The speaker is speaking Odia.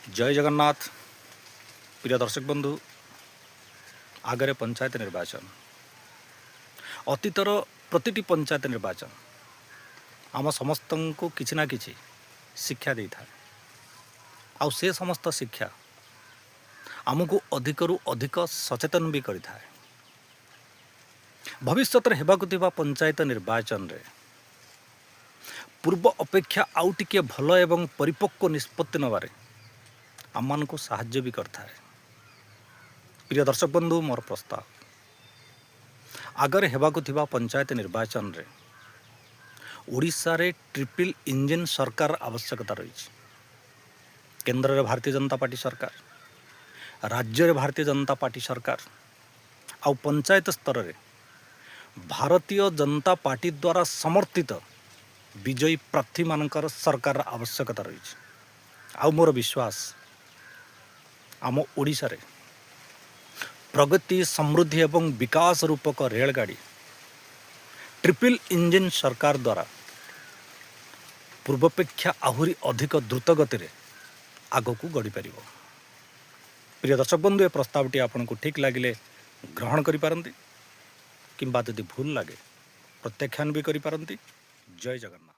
ଜୟ ଜଗନ୍ନାଥ। ପ୍ରିୟ ଦର୍ଶକ ବନ୍ଧୁ, ଆଗରେ ପଞ୍ଚାୟତ ନିର୍ବାଚନ। ଅତୀତର ପ୍ରତିଟି ପଞ୍ଚାୟତ ନିର୍ବାଚନ ଆମ ସମସ୍ତଙ୍କୁ କିଛି ନା କିଛି ଶିକ୍ଷା ଦେଇଥାଏ ଆଉ ସେ ସମସ୍ତ ଶିକ୍ଷା ଆମକୁ ଅଧିକରୁ ଅଧିକ ସଚେତନ ବି କରିଥାଏ। ଭବିଷ୍ୟତରେ ହେବାକୁ ଥିବା ପଞ୍ଚାୟତ ନିର୍ବାଚନରେ ପୂର୍ବ ଅପେକ୍ଷା ଆଉ ଟିକିଏ ଭଲ ଏବଂ ପରିପକ୍ୱ ନିଷ୍ପତ୍ତି ନେବାରେ ଆମମାନଙ୍କୁ ସାହାଯ୍ୟ ବି କରିଥାଏ। ପ୍ରିୟ ଦର୍ଶକ ବନ୍ଧୁ, ମୋର ପ୍ରସ୍ତାବ, ଆଗରେ ହେବାକୁ ଥିବା ପଞ୍ଚାୟତ ନିର୍ବାଚନରେ ଓଡ଼ିଶାରେ ଟ୍ରିପଲ୍ ଇଞ୍ଜିନ୍ ସରକାର ଆବଶ୍ୟକତା ରହିଛି। କେନ୍ଦ୍ରରେ ଭାରତୀୟ ଜନତା ପାର୍ଟି ସରକାର, ରାଜ୍ୟରେ ଭାରତୀୟ ଜନତା ପାର୍ଟି ସରକାର ଆଉ ପଞ୍ଚାୟତ ସ୍ତରରେ ଭାରତୀୟ ଜନତା ପାର୍ଟି ଦ୍ୱାରା ସମର୍ଥିତ ବିଜୟୀ ପ୍ରାର୍ଥୀମାନଙ୍କର ସରକାରର ଆବଶ୍ୟକତା ରହିଛି। ଆଉ ମୋର ବିଶ୍ୱାସ, ଆମ ଓଡ଼ିଶାରେ ପ୍ରଗତି, ସମୃଦ୍ଧି ଏବଂ ବିକାଶ ରୂପକ ରେଳଗାଡ଼ି ଟ୍ରିପଲ୍ ଇଞ୍ଜିନ୍ ସରକାର ଦ୍ୱାରା ପୂର୍ବାପେକ୍ଷା ଆହୁରି ଅଧିକ ଦ୍ରୁତ ଗତିରେ ଆଗକୁ ଗଢ଼ିପାରିବ। ପ୍ରିୟ ଦର୍ଶକ ବନ୍ଧୁ, ଏ ପ୍ରସ୍ତାବଟି ଆପଣଙ୍କୁ ଠିକ୍ ଲାଗିଲେ ଗ୍ରହଣ କରିପାରନ୍ତି କିମ୍ବା ଯଦି ଭୁଲ ଲାଗେ ପ୍ରତ୍ୟାଖ୍ୟାନ ବି କରିପାରନ୍ତି। ଜୟ ଜଗନ୍ନାଥ।